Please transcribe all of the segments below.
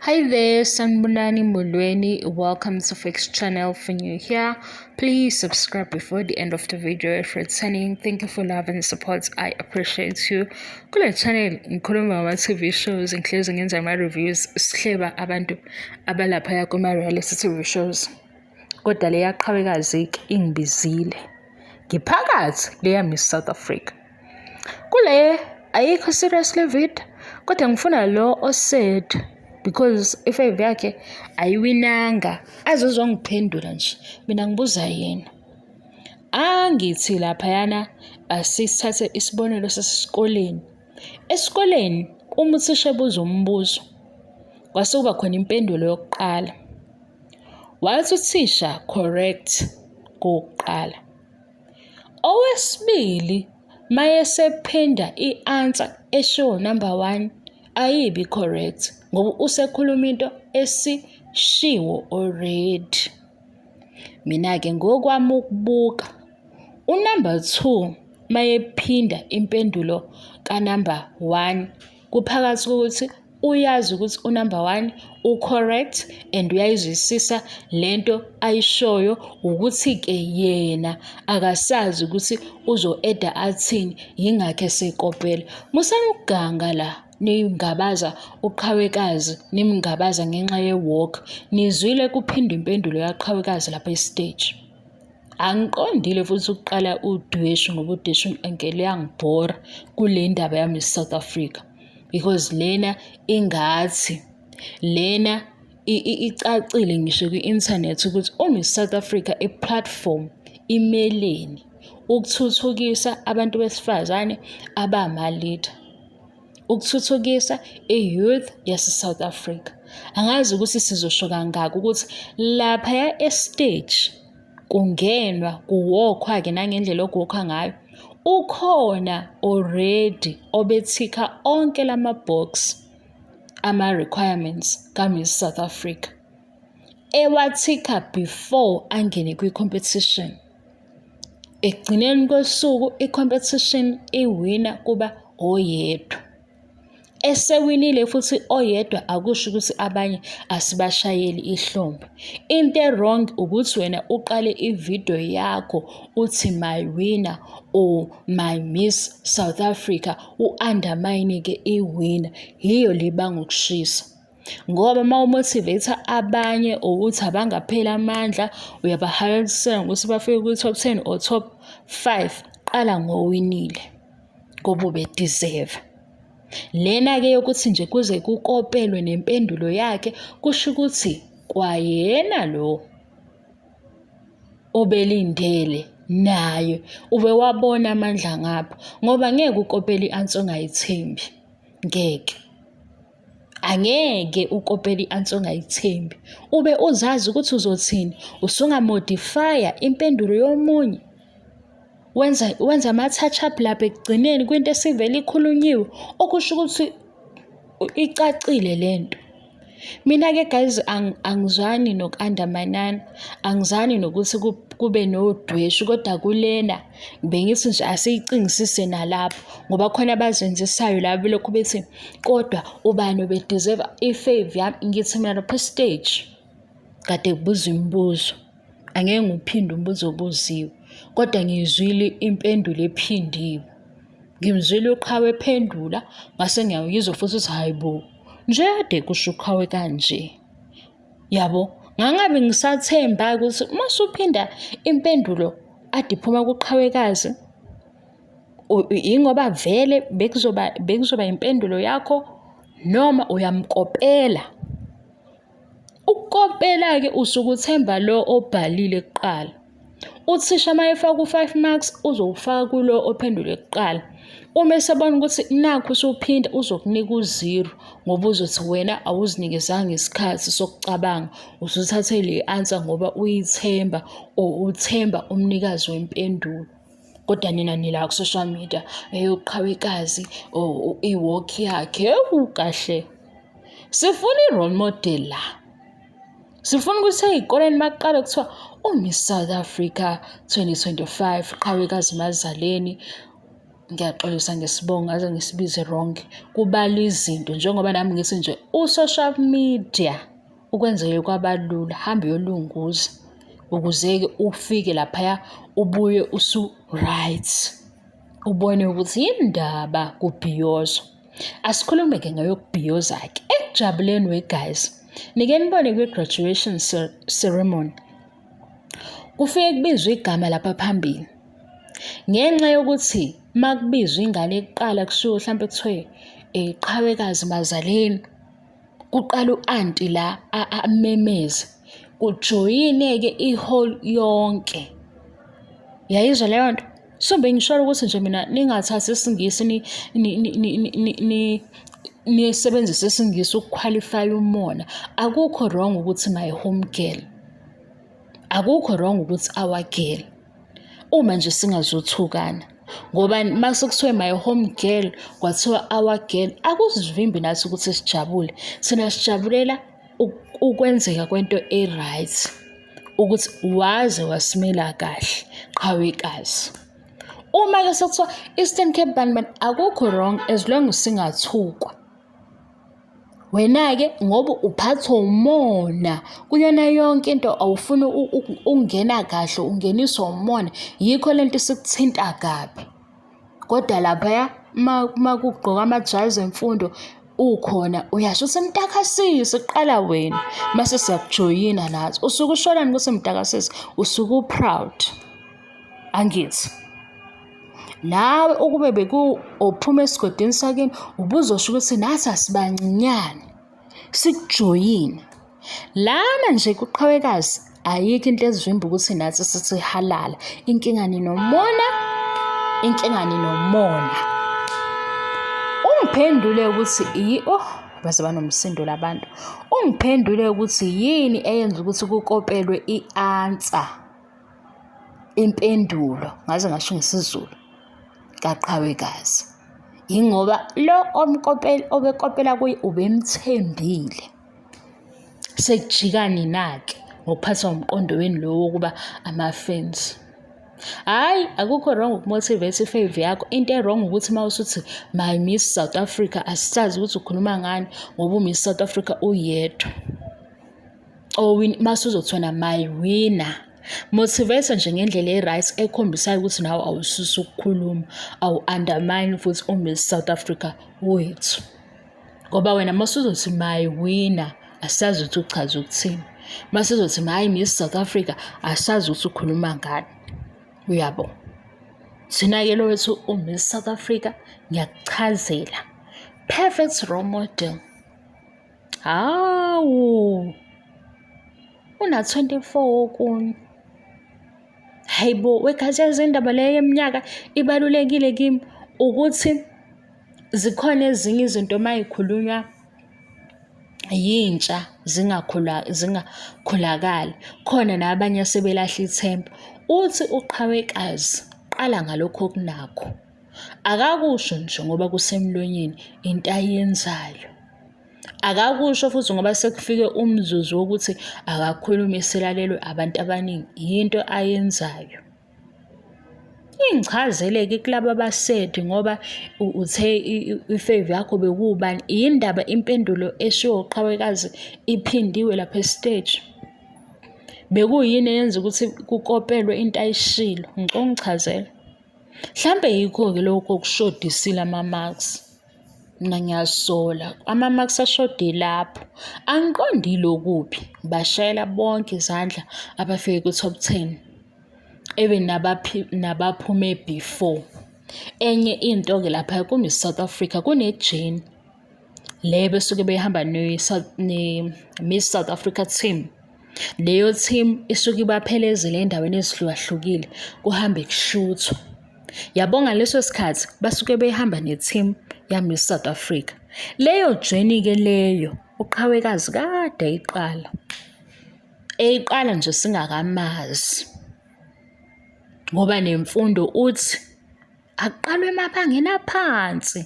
Hi there, Sanibonani Molweni. Welcome to Fix Channel. For new here, please subscribe before the end of the video. If returning, thank you for love and support. I appreciate you. Kule channel ngikhuluma ngama-TV shows, ngihlezi ngenza ama-reviews, sihleba abantu abalaphaya kuma-reality TV shows. Kodwa leya qhawekazi-ke ingibizile. Ngiphakathi leya Miss South Africa. Kule ayikho serious le video, kodwa ngifuna lo o-sad because i-fave yakhe ayiwinanga azozongiphendula nje, mina ngibuza yena. Angithi laphayana asisithathe isibonelo sasesikoleni. Esikoleni uma uthisha ebuza umbuzo kwase kuba khona impendulo yokuqala. Wathi uthisha correct kokuqala. Owesibili mayesephinda i-answer eshiwo number one ayibi correct ngoba usekhuluma into esishiwo already. Mina-ke ngokwami ukubuka u-number two mayephinda impendulo ka-number one kuphakathi kokuthi uyazi ukuthi u-number one u-correct and uyayizwisisa lento ayishoyo, ukuthi-ke yena akasazi ukuthi uzo-eda athini, yingakho esekopela. Musani ukuganga la ningabaza uqhawekazi, nimngabaza ngenxa ye-walk. Nizwile kuphindwa impendulo yaqhawekazi lapha e-stage. Angiqondile futhi ukuqala udweshu ngoba udweshu ngeke luyangibhora kule ndaba yami South Africa because lena ingathi lena icacile ngisho kwi-inthanethi ukuthi uMiss South Africa i-platform imeleni ukuthuthukisa abantu besifazane abama-leader, ukuthuthukisa i-youth yase-South Africa. Angazi ukuthi sizosho kangaki ukuthi laphaya e-stage kungenwa ku-walk-wa-ke nangendlela oku-walk-wa ngayo, ukhona already obethikha onke lama-box ama-requirements ka-Miss South Africa. Ewathikha before angene kwi-competition. Ekugcineni kosuku i-competition iwina kuba oyedwa. Esewinile futhi oyedwa akusho ukuthi abanye asibashayeli ihlombe. Into e-wrong ukuthi wena uqale ividiyo yakho uthi my winner or my Miss South Africa, u-undermine-ke i-winner. Yiyo le ebanga ukushisa. Ngoba uma u-motivate-a abanye ukuthi abangapheli amandla, uyabahalalisela ngokuthi bafike kwi-top 10 or top 5, qala ngowinile ngoba ube-deserve. Lena-ke yokuthi nje kuze kukopelwe nempendulo yakhe kusho ukuthi kwayena lo obelindele naye ubewabona amandla ngapha, ngoba ngeke ukopele i-answer ongayithembi, ngeke. Angeke ukopele i-answer ongayithembi, ube uzazi ukuthi uzothini, usunga-modify-a impendulo yomunye. Wenza ama-touch up lapha ekugcineni kwinto esivele ikhulunyiwe, okusho ukuthi icacile lento. Mina-ke guys angizwani noku-undermine-ana, angizwani nokuthi kube nodweshu, kodwa kulena bengithi nje asiyicingisise nalapho ngoba khona abazenzisayo la belokhu bethi kodwa ubani obe-deserve-a i-fave yami. Ngithi mina lapha e-stage kade kubuzwa imibuzo, angeke ngiwuphinde umbuzo obuziwe kodwa ngiyizwile impendulo ephindiwe. Ngimzwile uqhawe ephendula ngase ngiyayizwa futhi ukuthi hhayi bo, nje kade kusho uqhawe kanje. Yabo, ngangabe ngisathemba-ke ukuthi uma usuphinda impendulo ade iphuma kuqhawekazi, yingoba vele bekuzoba impendulo yakho noma uyamkopela. Ukukopela-ke usuke uthemba lo obhalile kuqala. Uthisha uma efaka u-5 marks uzowufaka kulo ophendule kuqala. Uma esebona ukuthi nakhu usuphinda uzokunika u-0 ngoba uzothi wena awuzinikezanga isikhathi sokucabanga, usuthathe le answer ngoba uyithemba or uthemba umnikazi wempendulo. Kodwa nina nila ku-social media eyoqhawekazi or i-walk yakhe, ewu kahle. Sifuna i-role model la. Sifuna ukuthi ey'koleni makuqala kuthiwa uMiss South Africa 2025 Qhawekazi Mazaleni. Ngiyaxolisa ngesibongo ngaze ngisibize wrong. Kubalwa izinto njengoba nami ngithi nje u-social media ukwenzeke kwabalula, hamba uyolunguza ukuze-ke ufike laphaya ubuye usu-right. Ubone ukuthi yini ndaba kubhiyozwa. Asikhulume-ke ngeyokubhiyoza-ke. Ekujabuleni we guys, nike nibone kwi-graduation ceremony kufike kubizwe igama lapha phambili. Ngenxa yokuthi uma kubizwa ingane kuqala kusuke hlampe kuthiwe qhawekazi mazaleni, kuqala u-anti la amemeze, kujoyine-ke i-hall yonke. Uyayizwa leyo nto? So bengisholo ukuthi nje mina ningathathi isiNgisi nisebenzise isiNgisi ukukhwalifaya umona. Akukho wrong ukuthi my home girl. Akukho wrong ukuthi our girl. Uma nje singazothukana. Ngoba mase kuthiwe my home girl kwathiwa our girl akusivimbi nathi ukuthi sijabule. Thina sijabulela ukwenzeka kwento e-right ukuthi waze wasimela kahle qhawekazi. Uma-ke sekuthiwa Eastern Cape bani bani akukho wrong as long as singathukwa. Wena-ke ngoba uphathwa umona kuyona yonke into awufuni ukungena kahle ungeniswa umona yikho lento isikuthinta kabi. Kodwa laphaya uma kugqokwa amajazi emfundo ukhona uyasho ukuthi mntakasisi kuqala wena mase siyakujoyina nathi. Usuke usholani ukuthi mntakasisi? Usuke u-proud, angithi? Nawe ukube beku ophuma esigodini sakini ubuzosho ukuthi nathi asibancinyane sikujoyine. Lana nje kuqhawekazi ayikho into ezivimba ukuthi nathi sithi halala. Inkinga ninomona, inkinga ninomona. Ungiphendule ukuthi iyi oh baze banomsindo labantu. Ungiphendule ukuthi yini eyenza ukuthi kukopelwe i-answer impendulo ngaze ngasho ngesiZulu kaQhawekazi. Yingoba lo omkopela obekopela kuye ubemthembile. Sekujika nina-ke ngokuphathwa umqondo wenu lo wokuba ama-fans. Hhayi, akukho wrong ukumotivate i-fave yakho. Into e-wrong ukuthi uma usuthi my Miss South Africa asisazi ukuthi ukhuluma ngani ngoba u-Miss South Africa uyedwa. Or mase uzothi wena my winner. Motivate nje ngendlela e-right ekhombisayo ukuthi nawe awususi ukukhuluma, awu-undermine futhi u-Miss South Africa wethu. Ngoba wena uma usuzothi my winner asazi ukuthi uchaza ukuthini. Uma usuzothi my Miss South Africa asazi ukuthi ukhuluma ngani. Uyabo? Thina-ke lo wethu u-Miss South Africa ngiyakuchazela. Perfect role model. Hawu! Una-24 okunye. Hayi bo, wegazi yazi indaba leyo yeminyaka ibalulekile kimi ukuthi zikhona ezinye izinto uma y'khulunywa yintsha zingakholakali. Khona nabanye asebelahla ithemba. Uthi uqhawekazi qala ngalokhu okunakho. Akakusho nje ngoba kusemlonyeni into ayenzayo. Akakusho futhi ngoba sekufike umzuzu wokuthi akakhulume eselalelwe abantu abaningi, yinto ayenzayo. Ingichazele-ke kulaba abasedi ngoba uthe i-fave yakho bekuwubani. Yindaba impendulo eshiwo uQhawekazi iphindiwe lapha esiteji? Bekuyini eyenza ukuthi kukopelwe into ayishilo? Ngicela ungichazele. Hlampe yikho-ke lokho okushodisile ama-marks. Mina ngiyasola ama-marks ashode lapho. Angiqondile okubi, ngibashayela bonke izandla abafike kwi-top ten. Even nabaphume before. Enye into-ke lapha ku-Miss South Africa kune-journey le besuke behamba ne-Miss South Africa team. Leyo team isuke ibaphelezele endaweni ezihlukahlukile kuhambe kushuthwa. Yabo ngaleso sikhathi basuke behamba ne-team ya-Miss South Africa. Leyo journey-ke leyo uqhawekazi kade eyiqala. Eyiqala nje singakamazi ngoba nemfundo uthi akuqalwe emabangeni aphansi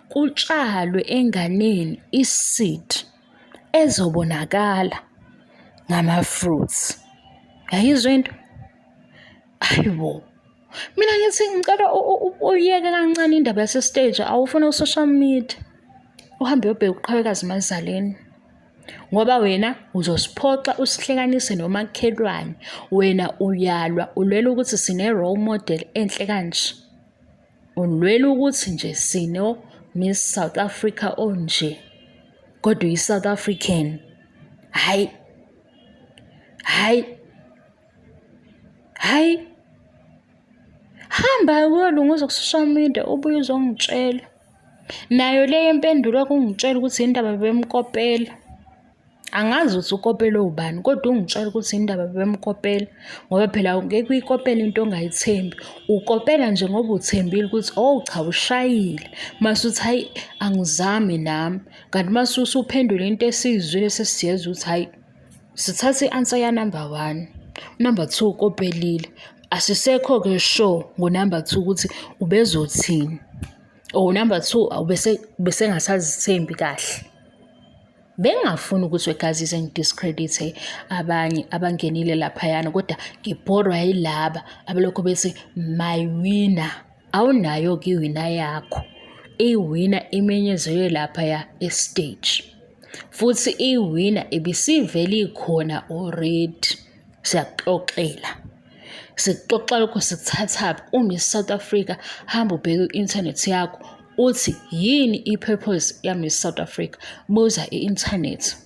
kutshalwe enganeni i-seed ezobonakala ngama-fruits. Yayizwa into? Hayi bo! Mina ngithi ngicela uyeke kancane indaba yase-stage, awufune u-social media. Uhambe uyobheka uqhawekazi emazaleni. Ngoba wena uzosiphoxa usihlekanise nomakhelwane. Wena uyalwa ulwela ukuthi sine-role model enhle kanje. Ulwela ukuthi nje sino-Miss South Africa onje. Kodwa uyi-South African. Hhayi. Hhayi. Hhayi. Hamba uyolunguza ku-social media ubuye uzongitshela. Nayo le yempendulo kungitshela ukuthi indaba bemkopela. Angazi ukuthi ukopelwe ubani kodwa ungitshela ukuthi indaba bemkopela ngoba phela ngeke uyikopele into ongayithembi. Ukopela nje ngoba uthembile ukuthi oh cha ushayile. Mase uthi hhayi angizami nami. Kanti mase usuphendula into esiyizwile sesiyezwa ukuthi hhayi sithathe i-answer ya-number one. Number 2 ukopelile. Asisekho-ke sure ngo-number 2 ukuthi ubezothini. Or number 2 ubese besengasazithembi kahle. Bengingafuni ukuthi wegazise ngidiscredite abanye abangenile laphayana kodwa ngibhorwa yilaba abalokhu bethi my winner. Awunayo-ke iwina yakho. Iwina imenyezelwe laphaya estage. Futhi iwina ibisivele ikhona already. Siyakuxoxela. Sikuxoxa lokho sikuthathaphi? UMiss South Africa, hamba ubheke ku-inthanethi yakho uthi yini i-purpose yaMiss South Africa. Buza i-inthanethi.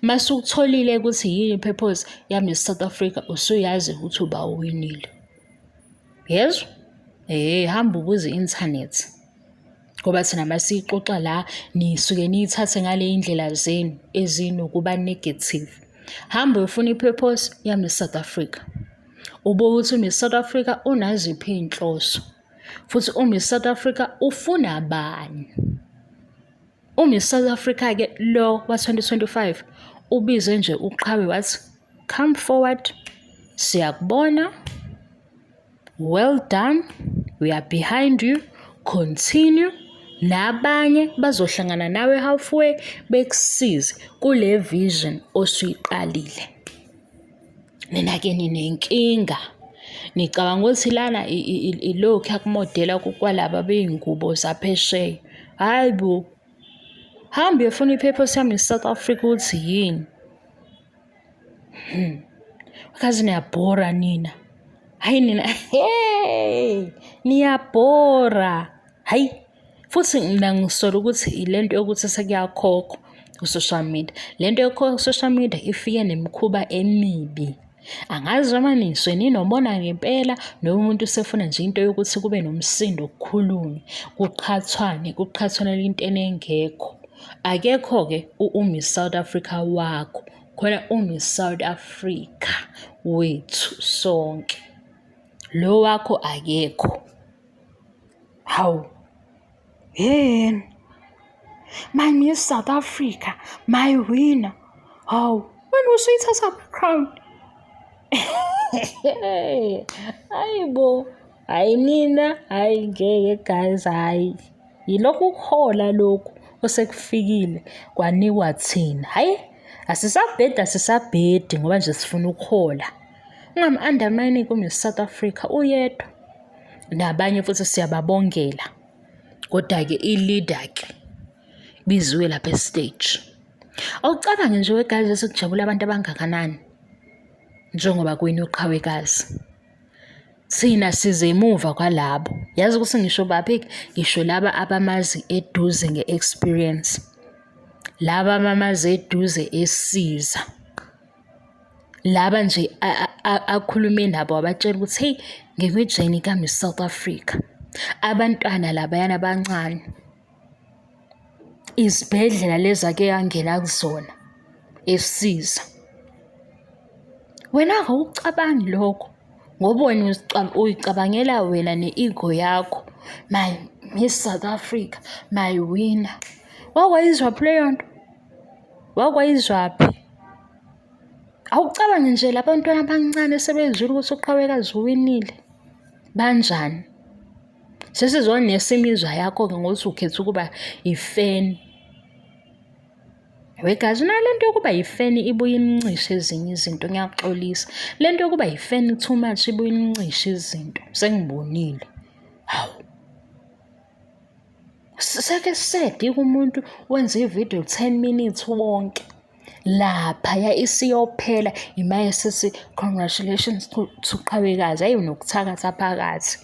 Mase ukutholile ukuthi yini i-purpose yaMiss South Africa, usuyazi ukuthi uba uwinile. Yezwa? Eh, hamba ubuze i-inthanethi. Ngoba thina masiyixoxa la nisuke niyithathe ngale indlela zenu ezinokuba negative. Hamba uyofuna i-purpose yaMiss South Africa. Ubuke ukuthi uMiss South Africa unaziphi iy'nhloso. Futhi uMiss South Africa ufuna bani. UMiss South Africa-ke lo wa-2025 ubize nje uqhawe wathi come forward, siyakubona, well done, we are behind you, continue. Nabanye bazohlangana nawe halfway bekusize kule vision osuyiqalile. Nina-ke ninenkinga. Nicabanga ukuthi lana ilokhu yakumodela kwalaba bey'ngubo zaphesheya. Hhayi bo, hamba uyofuna i-purpose yami South Africa ukuthi yini. Kazi niyabhora nina. Hhayi nina, hey, niyabhora. Hhayi, futhi mina ngisola ukuthi ile nto yokuthi sekuyakhokhwa ku-social media. Le nto yokukhokha ku-social media ifike nemikhuba emibi. Angazi noma nisuke ninomona ngempela noma umuntu usefuna nje into yokuthi kube nomsindo kukhulunywe, kuqhathwane, kuqhathwanelwe into enengekho. Akekho-ke uMiss South Africa wakho, khona uMiss South Africa wethu sonke. Lo wakho akekho. Hawu, yini? My Miss South Africa, my winner. Hawu, wena usuyithatha crown. Hayi bo, hayi nina, hayi ngeke guys, hayi. Yilokhu ukuhola lokhu osekufikile kwanikwa thina. Hayi, asisabhedi asisabhedi ngoba nje sifuna ukuhola. Ungam-undermine-ke uMiss South Africa uyedwa. Nabanye futhi siyababongela. Kodwa-ke i-leader-ke biziwe lapha esiteji. Awucabange nje wegazi esekujabula abantu abangakanani njengoba kuwina uqhawekazi. Thina size emuva kwalabo. Yazi ukuthi ngisho baphi? Ngisho laba abamazi eduze nge-experience. Laba abamazi eduze esiza. Laba nje akhulume nabo wabatshela ukuthi hey ngikwi-journey ka-Miss South Africa. Abantwana labayana abancane. Izibhedlela lezi ake angena kuzona esiza. Wena awucabangi lokho ngoba wena uyicabangela wena ne-ego yakho. My Miss South Africa, my winner. Wakwayizwaphi leyo nto? Wakwayizwaphi? Awucabange nje labantwana abancane sebezwile ukuthi uqhawekazi uwinile. Banjani? Sesizonesa imizwa yakho-ke ngokuthi ukhetha ukuba ifeni. Wegazi nale nto yokuba yifeni ibuye imncishe ezinye izinto ngiyaxolisa. Le nto yokuba yifeni too much ibuye imncishe izinto. Sengibonile. Hawu. Seke sedi kumuntu wenza ividiyo 10 minutes wonke. Laphaya isiyophela imaye sisi congratulations to Qhawekazi ayi unokuthakatha phakathi.